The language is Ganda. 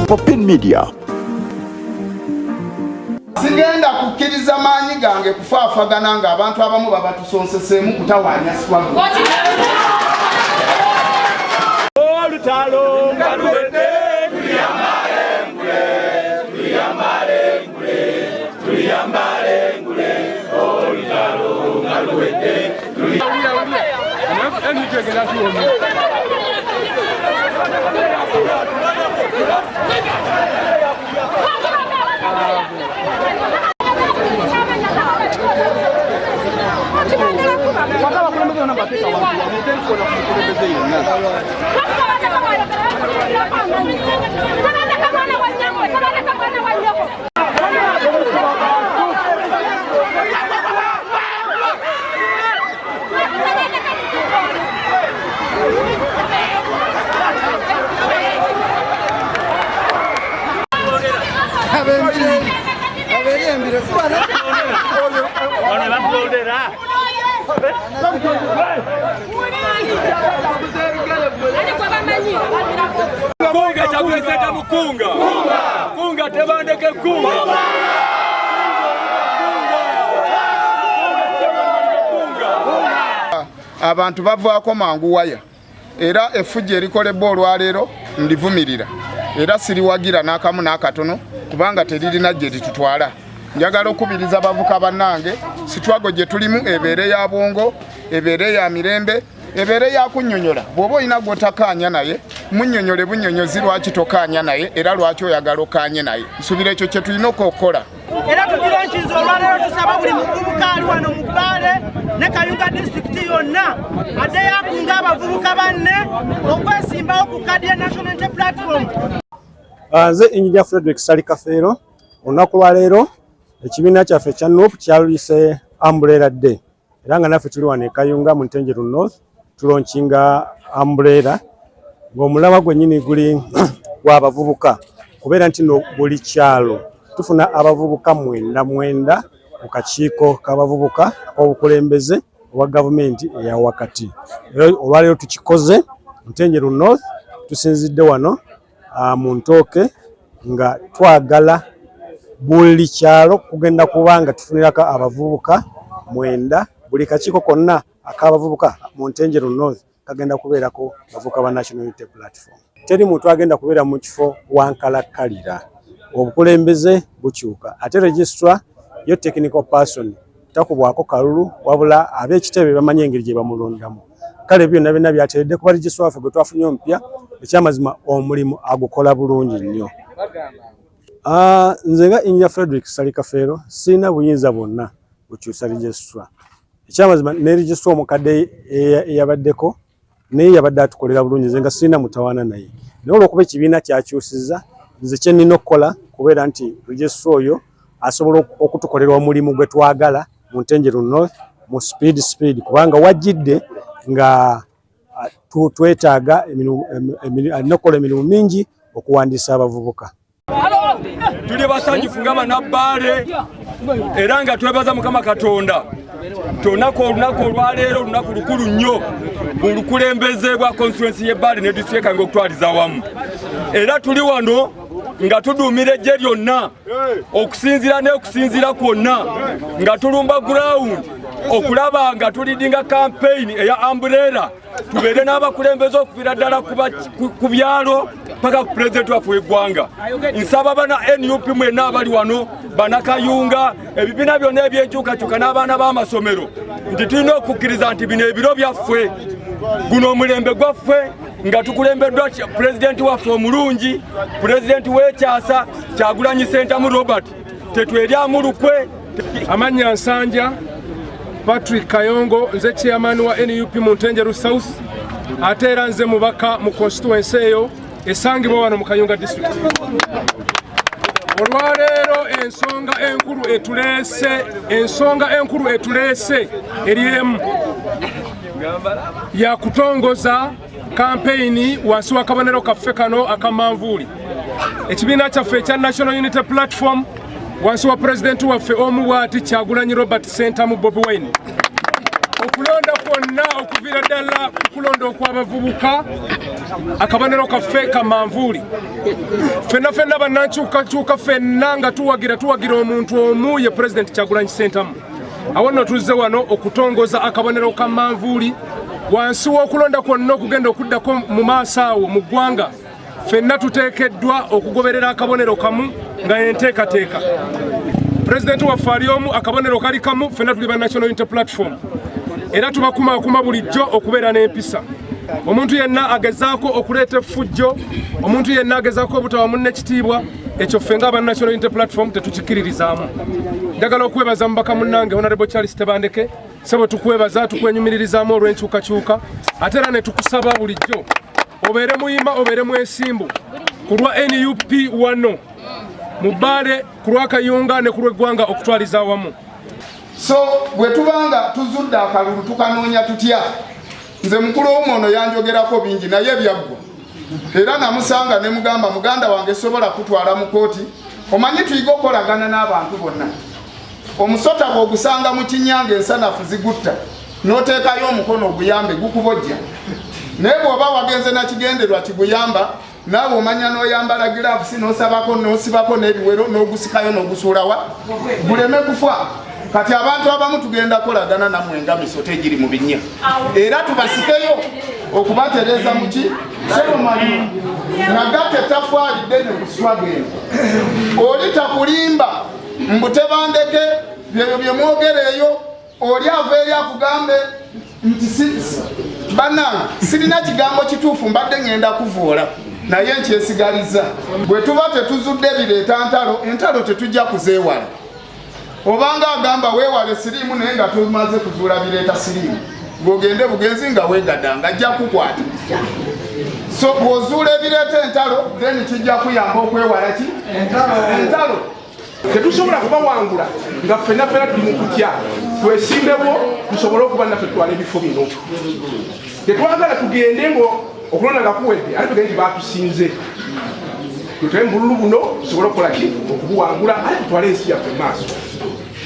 Popin Media. Sigenda kukkiriza maanyi gange kufaafagana ng'abantu abamu babatusonseseemu kutawaanya swago. Olutalo nga luwedde tuliyambale engule, tuliyambale engule, tuliyambale engule. Olutalo nga luwedde. Kunga kyakuleseta mukunga kunga tebandeke kunga. Abantu bavaako mangu waya era effujjo erikolebwa olwaleero ndivumirira era siriwagira n'akamu n'akatono kubanga teririna gye litutwala. Njagala okubiriza bavuka bannange, sitwago gye tulimu ebeere ya bwongo, ebeere ya mirembe, ebeere ya kunnyonnyola. Bw'oba olina gw'otakaanya naye munnyonnyole bunnyonnyozi lwaki tokaanya naye era lwaki oyagala okaanye naye. Nsuubira ekyo kye tulina okukola. Era tugira nkizo olwaleero tusaba buli muvubuka ali wano mu Bbaale ne Kayunga disitulikiti yonna addeyo akunga abavubuka banne okwesimbawo ku kadi ya National Unity Platform. Nze Engineer Frederick Sali Kafeero. Olunaku lwaleero ekibiina kyaffe ekya NUP kyaluyise Umbrella Day era nga naffe tuli wano e Kayunga mu Ntenjeru North tulonkinga umbrella ng'omulaba gwennyini guli gw'abavubuka kubeera nti no buli kyalo tufuna abavubuka 99 mu kakiiko k'abavubuka ak'obukulembeze obwa gavumenti eya wakati. Era olwaleero tukikoze Ntenjeru North, tusinzidde wano mu Ntooke nga twagala buli kyalo kugenda kuba nga tufunirako abavubuka 9. Buli kakiiko konna ak'abavubuka mu Ntenjeru North kagenda kubeerako bavubuka ba National Unity Platform. Teri muntu agenda kubeera mu kifo wankalakkalira, obukulembeze bukyuka. Ate registrar yo technical person takubwako kalulu, wabula ab'ekitebe bamanyi engeri gye bamulondamu. Kale byonna byonna byateredde kuba registrar waffe gwe twafunye omupya, ekyamazima omulimu agukola bulungi nnyo. Nze nga Engineer Frederick Sali Kafeero sirina buyinza bwonna bukyusa registrar. Ekyamazima ne registrar omukadde eyabaddeko naye yabadde atukolera bulungi, nze nga sirina mutawaana naye. Naye olw'okuba ekibiina kyakyusiza, nze kye nnina okukola kubeera nti registrar oyo asobola okutukolera omulimu gwe twagala mu Ntenjeru North mu speed speed, kubanga wajjidde nga twetaaga alina okukola emirimu mingi okuwandiisa abavubuka. Tuli basanyufu nga Bannabbaale era nga twebaza Mukama Katonda. Olunaku olunaku olwaleero olunaku lukulu nnyo mu lukulembeze bwa constituency y'e Bbaale ne disitulikiti y'e Kayunga okutwaliza awamu. Era tuli wano nga tuduumira eggye lyonna okusinziira n'okusinziira kwonna nga tulumba ground okulaba nga tulidinga campaign eya umbrella, tubeere n'abakulembeze okuviira ddala ku byalo paka ku pulezidenti waffe w'eggwanga. Nsaba bana NUP mwenna abali wano, Banakayunga, ebibiina byonna ebyenkyukakyuka n'abaana b'amasomero nti tulina okukkiriza nti bino ebiro byaffe, guno omulembe gwaffe nga tukulembeddwa pulezidenti waffe omulungi, pulezidenti w'ekyasa Kyagulanyi Ssentamu Robert. Tetweryamu lukwe. Amannya Nsanja Patrick Kayongo, nze chairman wa NUP mu Ntenjeru South, ate era nze mubaka mu constituency eyo esangibwa wano mu Kayunga district. Olwaleero ensonga enkulu etuleese eri emu ya kutongoza kampeyini wansi w'akabonero kaffe kano akamanvuuli, ekibiina kyaffe ekya National Unity Platform wansi wa pulezidenti waffe omu bwati Kyagulanyi Robert Ssentamu Bobi Wine. Okulonda kwonna okuviira ddala ku kulonda okw'abavubuka, akabonero kaffe ka manvuuli. Ffenna ffenna bannankyukakyuka ffenna nga tuwagira tuwagira omuntu omu, ye Pulezidenti Kyagulanyi Ssentamu. Awo nno tuzze wano okutongoza akabonero ka manvuuli wansi w'okulonda kwonna okugenda okuddako mu maaso awo mu ggwanga. Ffenna tuteekeddwa okugoberera akabonero kamu nga enteekateeka. Pulezidenti waffe ali omu, akabonero kali kamu, ffenna tuli ba National Unity Platform, era tubakumaakuma bulijjo okubeera n'empisa. Omuntu yenna agezaako okuleeta effujjo, omuntu yenna agezaako obutawa munne ekitiibwa, ekyo ffe nga aba National Unity Platform tetukikiririzaamu. Njagala okwebaza mubaka munnange Honorable Charles Tebandeke. Sebo, tukwebaza, tukwenyumiririzaamu olw'enkyukakyuka, ate era ne tukusaba bulijjo obeere muyima, obeere mwesimbu ku lwa NUP wano mu Bbaale, ku lwa Kayunga ne ku lw'eggwanga okutwaliza awamu. So bwe tubanga tuzudde akalulu, tukanoonya tutya? Nze mukulu omu ono yanjogerako bingi, naye byaggwa. Era namusanga ne mugamba, "Muganda wange, sobola kutwala mu kooti." Omanyi tuyiga okukolagana n'abantu bonna. Omusota bw'ogusanga mu kinnya ng'ensanafu zigutta, n'oteekayo omukono oguyambe, gukubojja. Naye bw'oba wagenze nakigenderwa kiguyamba, naawe omanya n'oyambala gloves, n'osabako, n'osibako n'ebiwero, n'ogusikayo, n'ogusuulawa guleme kufa. Kati abantu abamu tugenda kolagana nammwe nga misota egiri mu binnya, era tubasikeyo okubatereeza muki. Seromanyi nagatta ettafaali ddene ku struggle eno. Oli takulimba mbu Tebandeke, byebyo bye mwogera eyo. Oli ava eri akugambe nti bannange, sirina kigambo kituufu, mbadde ŋŋenda kuvuola naye nkyesigaliza. Bwe tuba tetuzudde bireeta ntalo, entalo tetujja kuzeewala. Obanga agamba weewale siriimu, naye nga tumaze kuzuula bireeta siriimu, ng'ogende bugenzi nga weegadanga, ajja kukwata. So bw'ozuula ebireeta entalo, then kijja kuyamba okwewala ki entalo. Tetusobola kubawangula nga ffenna ffena tuli mu kutya. Twesimbewo tusobole okuba naffe tutwala ebifo bino. Tetwagala tugende nga okulonda nga kuwedde ate tugende nti batusinze. Tutebe mu bululu buno tusobole okukola ki? Okubuwangula, ate tutwale ensi yaffe mu maaso.